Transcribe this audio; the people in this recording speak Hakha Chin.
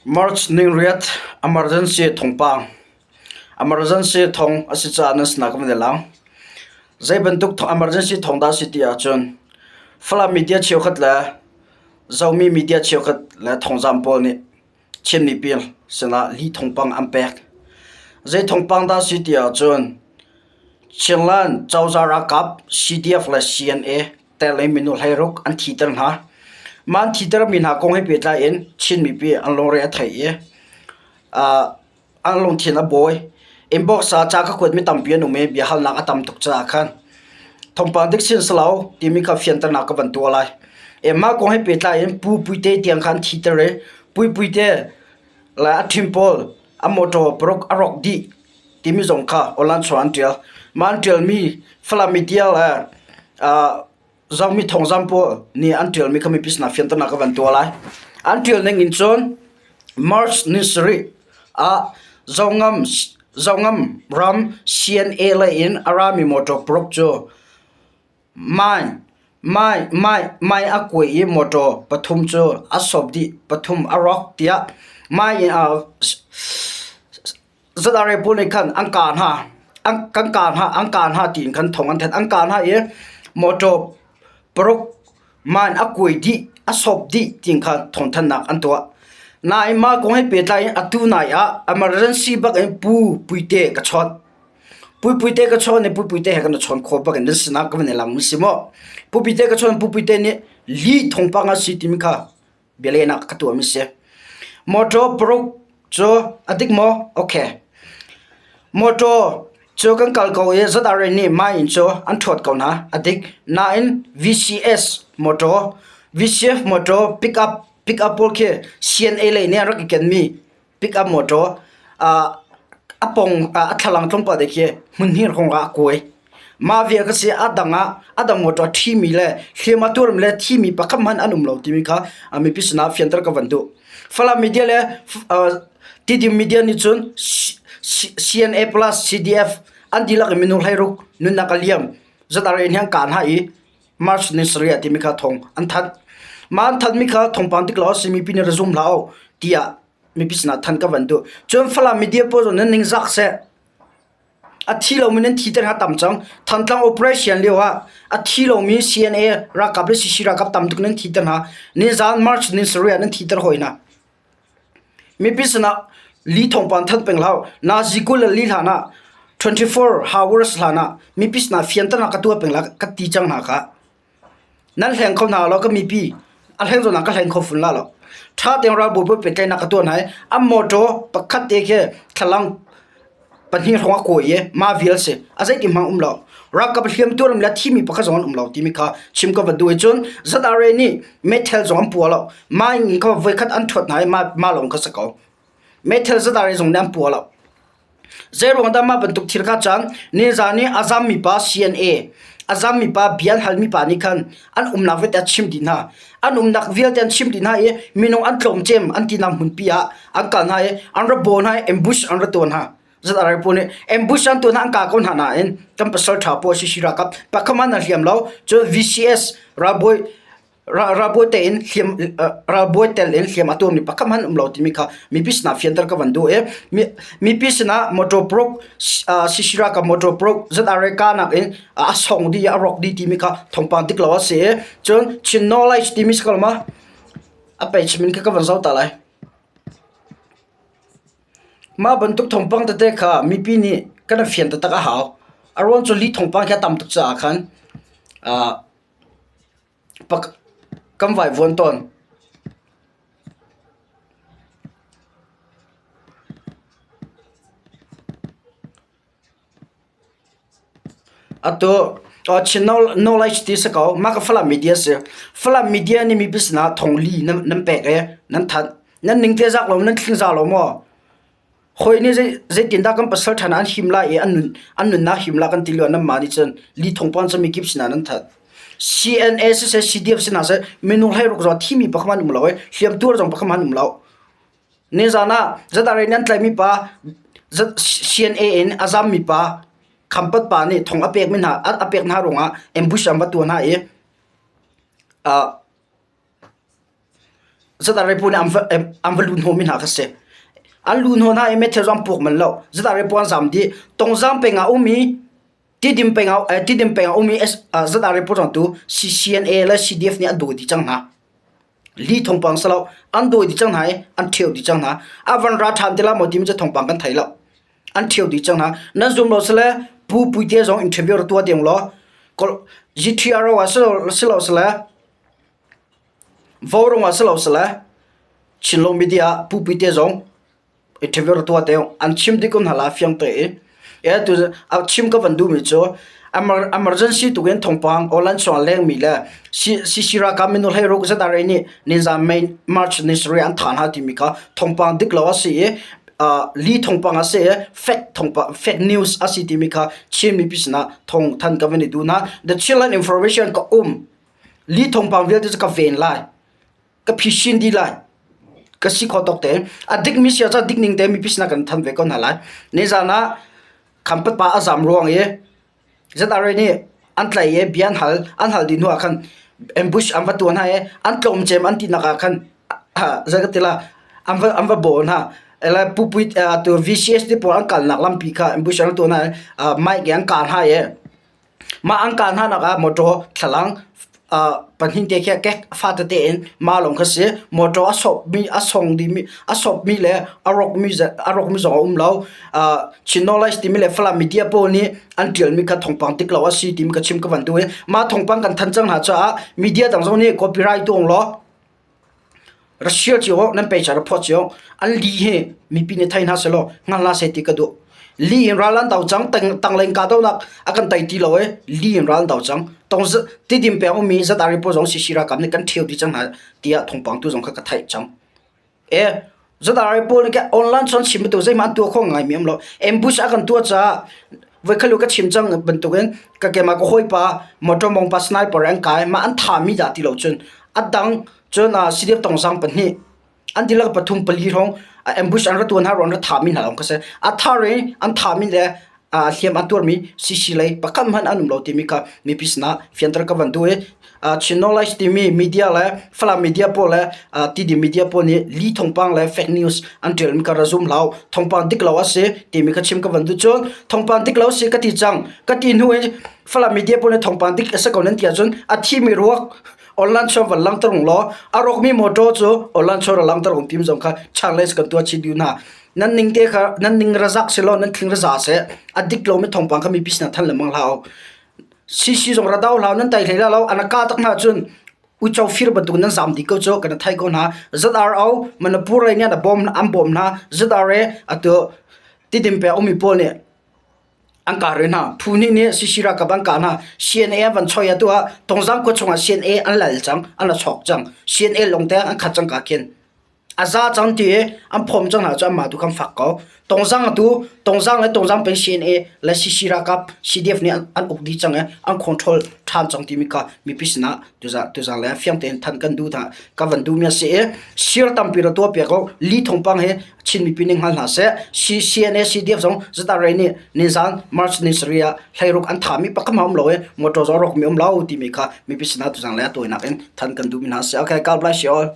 March ningriat emergency thawngpang. Emergency thawng a si caah nan sinah ka van i lang. Zei bantuk emergency thawng dah a si ti ahcun Falam media cheukhat le Zomi media cheukhat le thawngzam pawl nih Chin mipi sinah lih thawngpang an pek. Zei thawngpang dah a si ti ahcun Chinland cozah ralkap CDF le CNA tel in minung 16 an thiter hna. Mah an thitermi hna kong he pehtlai in Chin mipi an lungre a thei i an lungthin a bawi. Inbox ah ca ka kuatmi tampi an um i biahalnak a tam tuk caah khan thawngpang dik sin si lo timi kha fianternak ka van tuah lai. Mah kong he pehtlai in Pu Puite tiang kha an thiter i Pui Puite le a ṭhim pawl a motor paruk a rawk dih timi zong kha online chuah an ṭial. Mah an ṭialmi Falam media le Zomi thawngzam pawl nih an ṭialmi kha mipi sinah fianternak ka van tuah lai. An ṭial ning in cun March ni sarih ah Zongam Zongam ram CNA lei in a rami motor paruk cu Mai mai mai mai a kuai i motor pathum cu a sawp dih pathum a rawk tiah mai in ZRA pawl nih khan an kah hna an kan kah hna an kah hna tiin khan thawng an thanh. An kah hna i motor paruk man a kuai dih a sawp dih tiin khan thawngthanhnak an tuah. Nain mah kong he pehtlai in atu nai ah emergency bak in Pu Puite ka chawnh. Pu Puite ka chawn i Pu Puite he kan i chawn khawh bak in nan sinah ka van i lang si maw? Pu Puite ka chawn Pu Puite nih lih thawngpang a si timi kha bialehnak ka tuahmi si. Motor paruk cu a dik maw? Okay. Motor cu kan kal ko i ZRA nih mah inn cu an ṭhuat ko hna. A dik. Nain VCS motor, VCF motor pick-up pick-up pawl khi CNA lei nih an rak i kenmi pick-up motor a pong a thlalang tlawmpal te khi hmunhnih hrawng ah a kuai. Mah vial ka si a dang ah a dang motor a ṭhimi le hliam a tuarmi le thimi pakhat hmanh an um lo timi kha mipi sinah fianter ka van duh. Falam media le Tidim media nih cun CNA plus CDF an dihlak in minung 16 nunnak a liam. ZRA nih an kah hna i March ni sarih ah timi kha thawng an thanh. Mah an thanhmi kha thawngpang dik lo a simi pin in ra zum hlah u tiah mipi sinah thanh ka van duh. Cun Falam media pawl zong nan ningzak seh. A thi lomi nan thi ter kha tam cang. Thantlang operation lio ah a thi lomi CNA ralkap le CC ralkap tam tuk nan thi ter hna. Nizan March ni sarih ah nan thi ter hoi hna. Mipi sinah li thawngpang thanh peng hlah u. Nazi 22 hlan ah 24 hours hlan ah mipi sinah fianternak ka tuah peng la ka ti cang hna kha. Nan hleng kho hna lo ka mipi a hleng zawn ah ka hleng kho fun la lo. Ṭha tein ralbawi pawl pehtlaihnak ka tuah hna i an mawṭaw pakhat te khi thlalang pahnih hrawng a kawi i mah vial si. A zeiti hmang um lo. Ralkap hliamtuar le thimi pakhat zong an um lo timi kha chim ka va duh i cun ZRA nih meithal zong an pua lo. Mah in kha voikhat an ṭhuat hna i mah, mah lawng kha si ko. Meithal ZRA zong nih an pua lo. Zeiruang dah mah bantuk thil kha cang? Nizan i a zammi pa CNA, a zammi pa bia an halmi pa nih khan an umnak vialte a chim dih hna. An umnak vialte an chim dih hna i minung an tlawm cem an tinak hmunpi ah an kal hna i an ra baw hna i ambush an ra tuah hna. ZRA pawl nih ambush an tuah hna an kah ko hna nain kan pasal ṭha pawl CC ralkap pakhat hmanh an hliam lo. Cun VCS ralbawi ralbawi tein hliam ralbawi tel in hliam a tuarmi pakhat hmanh um lo timi kha mipi sinah fianter ka van duh i mipi sinah motor paruk CC ralkap motor paruk ZRA kahnak in a song dih i a rawk dih timi kha thawngpang dik lo a si i cun Chin knowledge timi si ko lo ma a page min kha ka van zoh ta lai. Mah bantuk thawngpang tete kha mipi nih kan i fian taktak a hau. A ruang cu lih thawngpang khi a tam tuk caah khan kan vaivuan tawn. Atu Chin knowledge ti si ko. Mah ka Falam media si. Falam media nih mipi sinah thongli nan pek i nan thanh. Nan ning te zak lo nan thling za lo maw? Hawi nih zeitindah kan pasal ṭhan an him lai i an nunnak him lai kan ti lio ah nanmah nih cun li thawngpang cu mikip sinah nan that. CNA siseh CDF sinah seh minung 16 zong thimi pakhat hmanh um lo i hliamtuar zong pakhat hmanh um lo. Nizan ah ZRA nih an tlaihmi pa CNA in a zammi pa Khampat pa nih thong a pekmi hna a pek hna ruangah ambush an va tuah hna i. ZRA pawl nih an va luhhnawhmi hna kha si. An luhhnawh hna i meithal zong an puak manh lo. ZRA pawl an zam dih. Tongzang peng ah ummi Tidim peng ah Tidim peng ah ummi ZRA pawl zong tu CCNA le CDF nih an dawi dih cang hna. Li thawngpang si lo an dawi dih cang hna i an ṭheo dih cang hna. A van ra ṭhan ti lai maw timi cu thawngpang kan thei lo. An ṭheo dih cang hna. Nan zum lo sile Pu Puite zong interview ra tuah ding law GTRO ah si lo sile Vaurawng ah si lo sile Chinlung media ah Pu Puite zong interview ra tuah te an chim dih ko hna la fiang te i. E tu a chim ka van duhmi cu emergency tukin thawngpang online chung lengmi le CC ralkap minung 16 ZRA nih ninzan May March ni sarih an thah hna timi kha thawngpang dik lo a si i li thawngpang a si i fake thawngpang fake news a si timi kha Chin mipi sinah thawng than ka van i duh hna. The Chinland information ka um li thawngpang vialte cu ka ven lai ka phisin dih lai ka si kho tawk te a dik mi sia ca dik ning te mipi sinah kan than ve ko hna lai. Nizan ah Khampat pa a zam ruang i ZRA nih an tlaih i bia an hal. An hal dih hnuah khan ambush an va tuah hna i an tlawmcem an tinak ah khan zei ka ti la an va an va bawh hna. Ele pupui tu VCS te pawl an kalnak lampi kha ambush an tuah hna i mic in an kah hna i Mah an kah hnanak ah mawṭaw thlalang pahnih te khi kek fatete in mah lawng kha si. Mawṭaw a sawpmi a song dihmi a sawpmi le a rawkmi a rawkmi zong a um lo. Chin Knowledge timi le Falam media pawl nih an ṭialmi kha thawngpang dik lo a si timi ka chim ka van duh i mah thawngpang kan thanh cang hna caah media dang zong nih copyright tuah law Russia cio nan pei car phawt cio an li hi mipi nih thei hna selaw hngal hna seh ti ka duh. Li in ral an do cang tangleng kahdohnak a kan tei ti lo i li in ral an do cang. Tong tidim peng ummi zatari pawl zong CC ralkap nih kan ṭheo dih cang hna tiah thawngpang tu zong kha ka theih cang. E zatari pawl nih online chon chim tu zeihmanh an tuah kho ngai mi um lo. Ambush a kan tuah caah voikhat ka chim cang bantukin ka kema ka hawipa motor mong pa sniper an kai mah an thami dah ti lo cun a dang cun CDF tongzang pahnih an dihlak pathum pali hrawng ambush an ra tuan hna ruang ra thami hna lawng kha si a thar i an thami le hliam an tuarmi CC lei pakhat hmanh an um lo timi kha mipi sinah fianter ka van duh i Chin Knowledge timi media le Falam media pawl le TD media pawl nih li thawngpang le fake news an ṭialmi kha ra zum hlah thawngpang dik lo a si timi kha chim ka van duh cun thawngpang dik lo si ka ti cang ka ti hnu in Falam media pawl nih thawngpang dik a si ko nan ti ahcun a thimi ruak online chuan van langter ung law a rawkmi motor cu online chuan ra langter ung tim zong kha challenge kan tuah chih duh hna nan ning te kha nan ning razak si law nan thling raza seh a dik lomi thawngpang kha mipi sinah than lengmang hlah u CC zong ra dau hlah nan tai hlei la lo an ka tak hna cun uico fir bantuk nan zam dih ko cu kan thai ko hna ZRO Manipur lei nih an bawm an bawm hna ZRA atu tidim pe umi pawl nih an kah rih hna. Phu hnih nih CC ralkap an kah hna. CNA an van choi atu ah Tongzang khua chungah CNA an lal cang, an la chawk cang. CNA lawngte an khat cang ka khin. A za cang ti i an phom cang hna cu anmah tu khan fak ko. Tongzang atu Tongzang le Tongzang peng CNA le CC ralkap CDF nih an uk dih cang i an control ṭhan cang timi kha mipi sinah tuzang le fiang tein thanh kan duh hna ka van duhmi a si i sir tampi ra tuah piak ko li thawngpang hi Chin mipi nih hngal hna seh. CNA CDF zong ZRA nih nizan March ni sarih ah hleiruk an thahmi pakhat hmanh um lo i motor zong rawkmi um lo timi kha mipi sinah tuzang le a tawinak in than kan duhmi hna a si. Okay, God bless you all.